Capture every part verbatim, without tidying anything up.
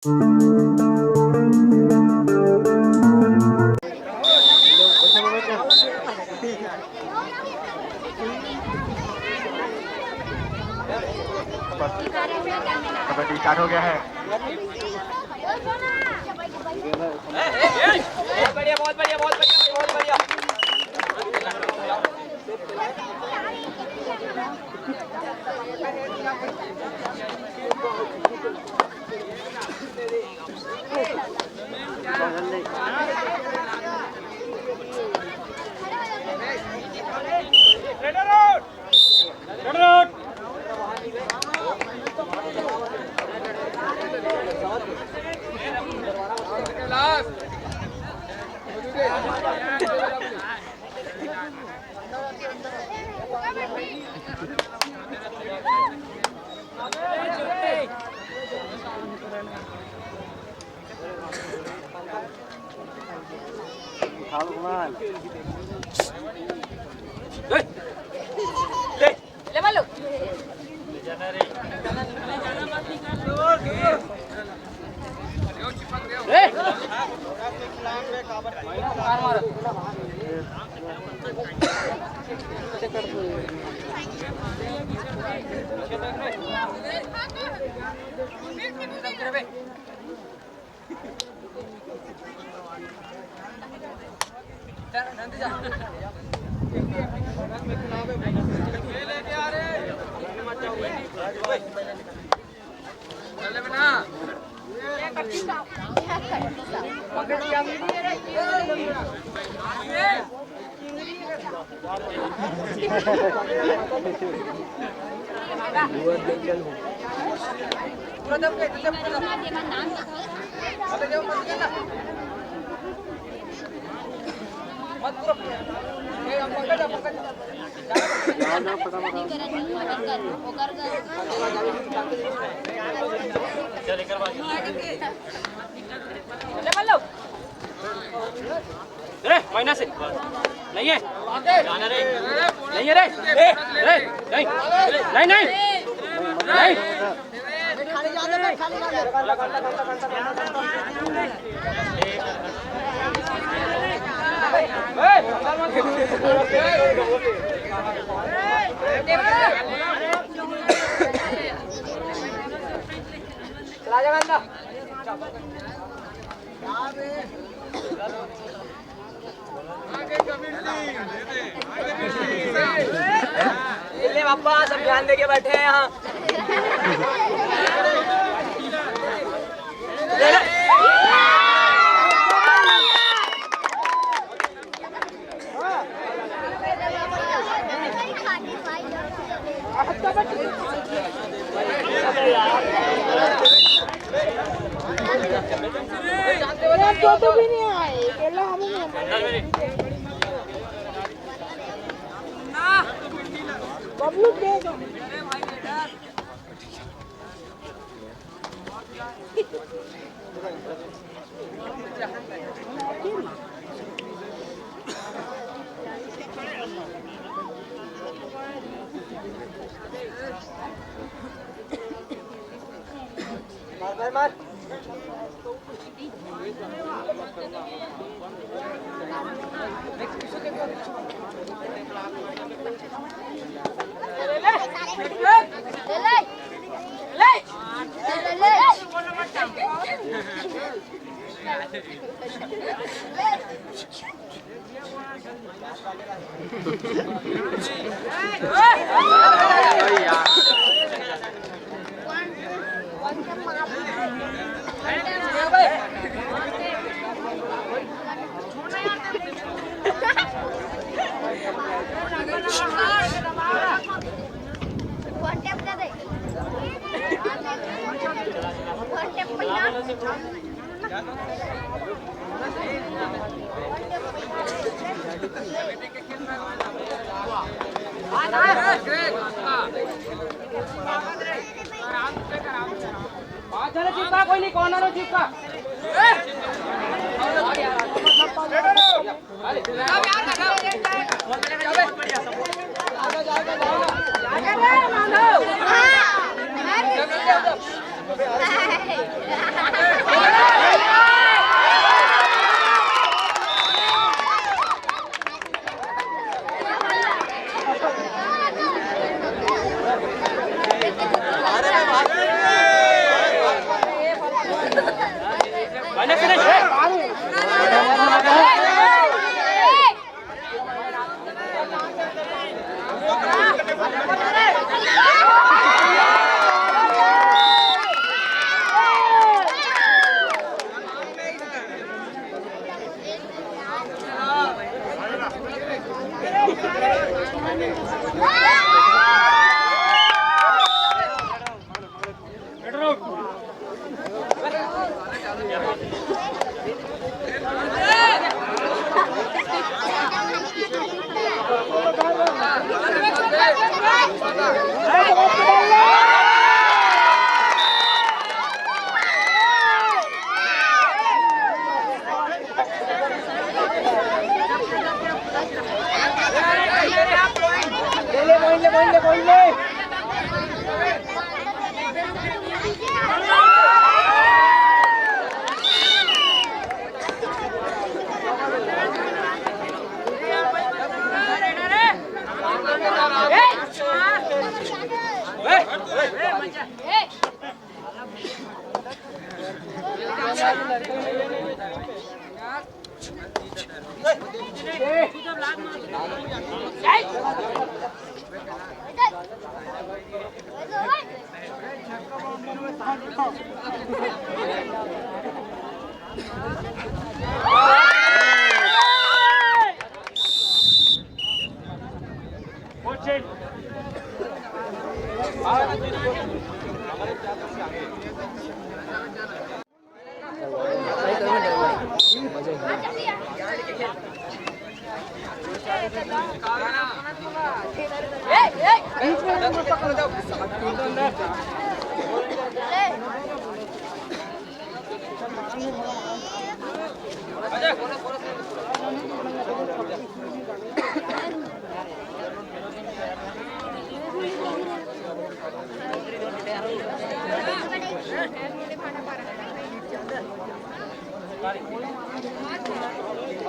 Kabaddi start हो गया है। बहुत बढ़िया, बहुत बढ़िया, बहुत बढ़िया, बहुत बढ़िया। अरे, माइनस है। नहीं है। नहीं है रे। ए, रे, नहीं। नहीं, नहीं। नहीं। ले पापा, सब ध्यान देके बैठे हैं यहाँ। यार, दो दो भी नहीं आए, अकेला हम ही हैं। बबलू दे दो। चलो, चिपका, कोई नहीं, कौन आ रहा, चिपका।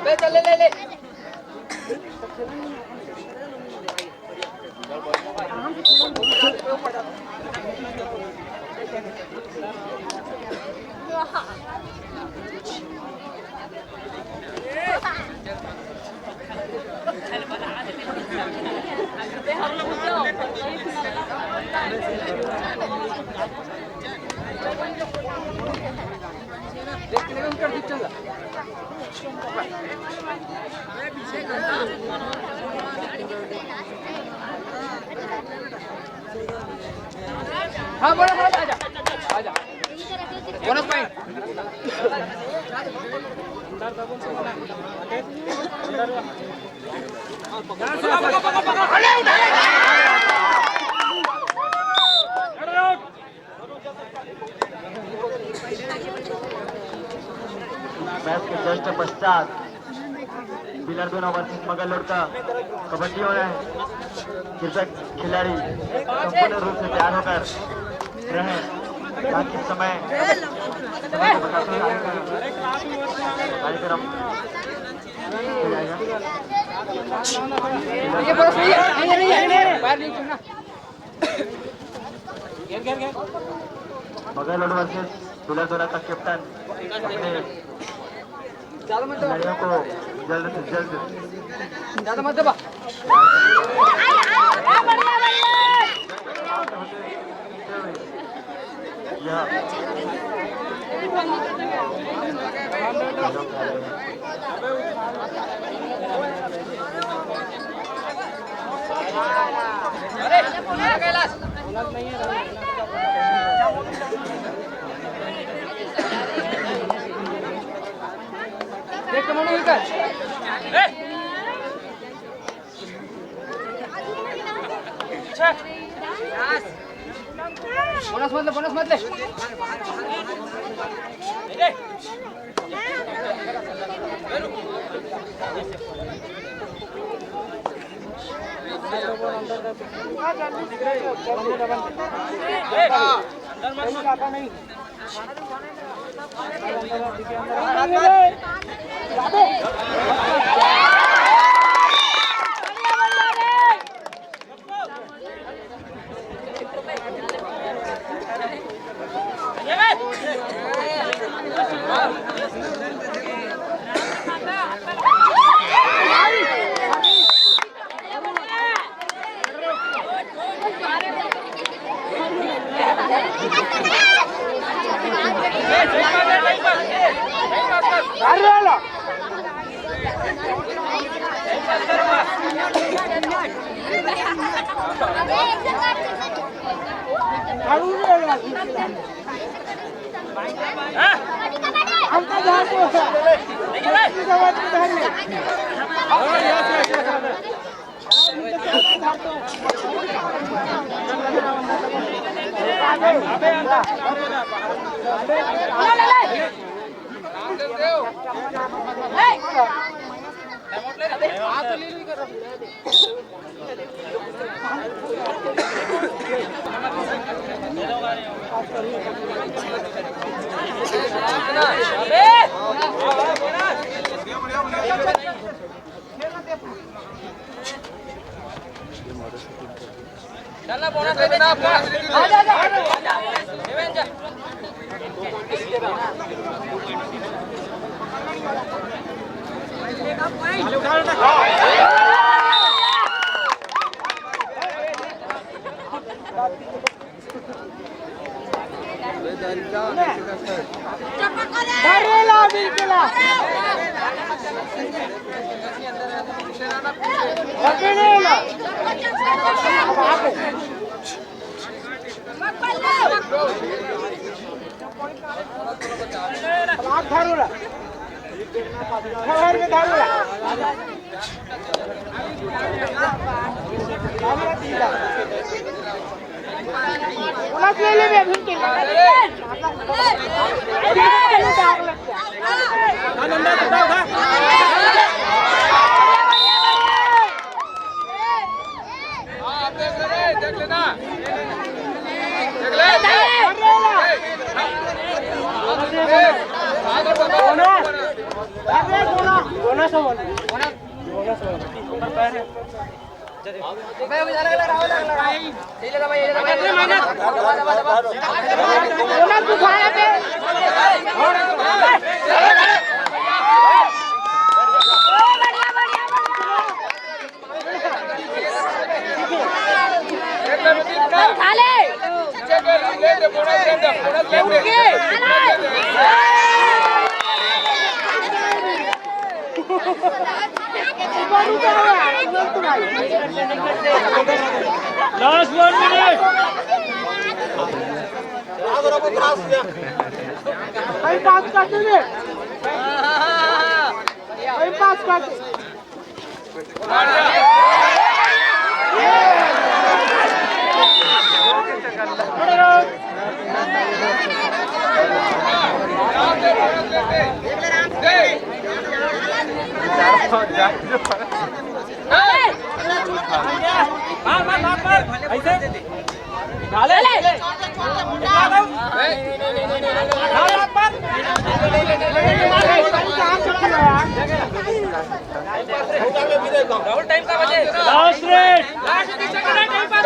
अबे चल, ले, ले, ले। हाँ, बोलो, बोलो, आजा, आजा। Bonus point. मैच के जस्ट पश्चात बिलर दोना वर्सेस मगरलोड का कबड्डी हो रहा है। कृपया खिलाड़ी संपूर्ण रूप से तैयार होकर रहें, ताकि समय, समय को बचाते हुए आगे का कार्यक्रम हो जाएगा। ये बड़ा सही है। नहीं, नहीं, नहीं, नहीं, बाहर नहीं छोड़ना। मगरलोड वर्सेस बिलर दोना का कैप्टन अपने खिलाड़ियों को जल्द से जल्द ज्यादा मत दबा। बोनस मत ले, बोनस मत ले। चलना, बोनस दे दे, चुप कर। आ जा, आ जा, आ जा। देवेन जा। धरेला बिल्कुला। पकड़ेला। अब आप धरोला। खबर में धरोला। बोनस ले लेबे अभी के। हाँ, आप देख ले रे, देख लेना। देख ले। Bonus, bonus, bonus. Last one minute. भाई, पास कर दे। भाई, पास कर दे। मार, मार, मार, मार। ऐसे। डाले। डाल आप पर। राहुल, टाइम का बचे। Last red. लास्ट के चक्कर में टाइम पास।